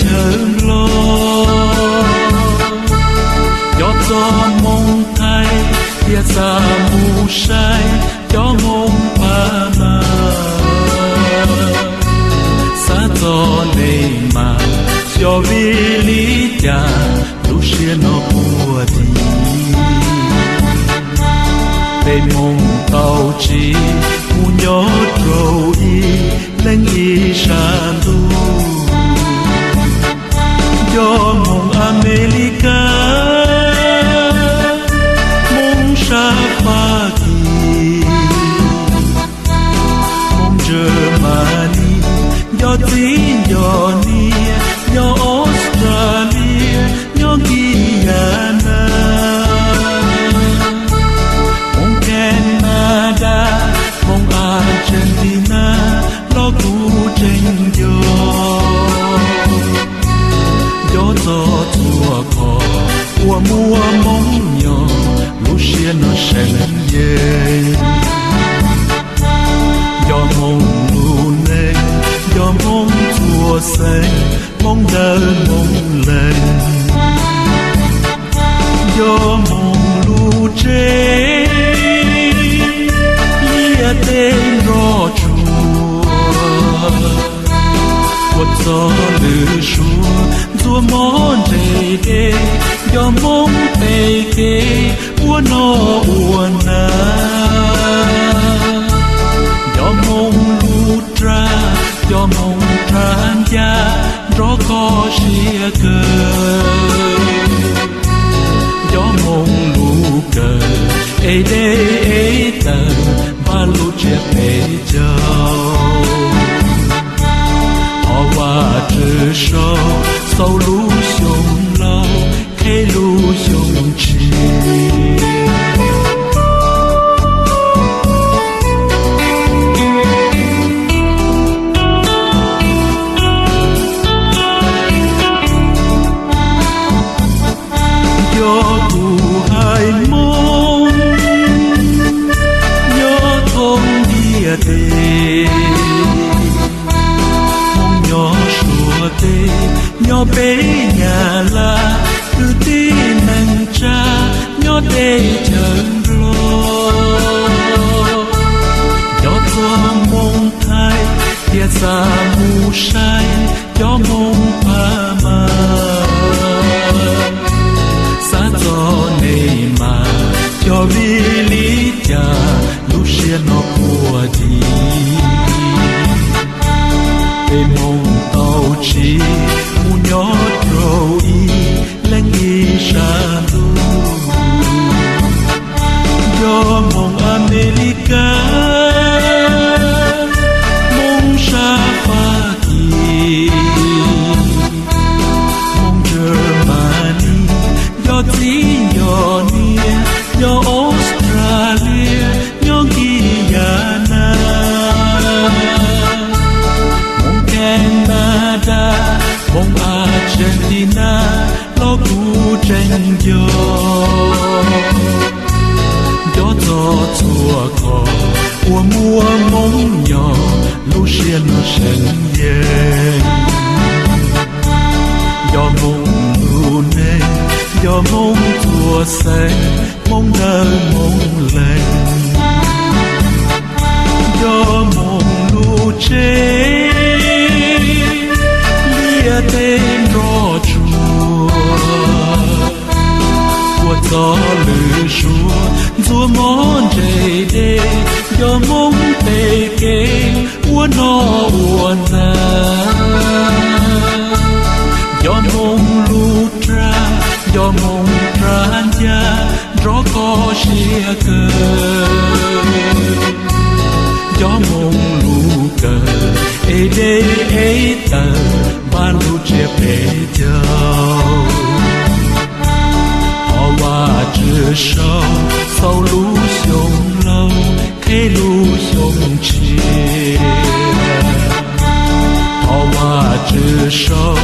chaw nplog, cov txoj moo thaij thiab xa mus saib cov moo pab mas. Xav txog nej mas xyov vim li cas lub siab no quaj dim. Peb Hmoob tau tsiv mus nyob rau ib leeg ib sab ntuj, cov Hmoob Amelikas, Hmoob sab Fab Kis, Hmoob Germany, nco txiv nco niam, nyob Australia, nyob Guyana, Hmoob Canada, Hmoob Argentina los kuj tseem nco. Nco txog txhua qhov uas muaj Hmoob nyob, lub siab no seem yeej. Nco Hmoob lub neej, nco Hmoob txhua xeem, Hmoob ntawm Hmoob leeg, nco Hmoob lub tsev, liaj teb nroj tsuag, ua txoj lwm suab ntxuav mob ntseg dej, nco Hmoob pem kev ua noj ua hnav, nco Hmoob lub raj, nco Hmoob rab ncaj nrov kho siab kawg, nco Hmoob lub kawm es deb es tawv npaj lub tsiab peb caug. Thov Vajtswv sau, xaus lub xyoo laus, qheb lub xyoo tshiab. Yog kuv haiv Hmoob nyob thoob ntiaj teb, Hmoob nyob Suav teb, nyob peb Nyab Laj, kwv tij neej tsa nyob teb chaws Nplog, cov txoj moo thaij thiab xa mus saib cov Hmoob pab mas. Xav txog nej mas xyov vim li cas lub siab no quaj dim. Peb Hmoob tau tsiv mus nyob rau ib leeg ib sab ntuj, nco Hmoob Amelikas, Hmoob sab Fab Kis, Hmoob Germany, nco txiv nco niam, nco Australia, nyob Guyana, Hmoob Canada, Hmoob Argentina los kuj tseem nco. Nco txog txhua qhov uas muaj Hmoob nyob, lub siab no seem yeej. Nco Hmoob lub neej, nco Hmoob txhua xeem, Hmoob ntawm Hmoob leeg, nco Hmoob lub tsev, liaj teb nroj tsuag, ua txoj lwm suab ntxuav mob ntseg dej, nco Hmoob pem kev ua noj ua hnav, nco Hmoob lub raj, nco Hmoob rab ncaj nrov kho siab kawg, nco Hmoob lub kawm es deb es tawv npaj lub tsiab peb caug. Thov Vajtswv sau, xaus lub xyoo laus, qheb lub xyoo tshiab. Thov Vajtswv sau,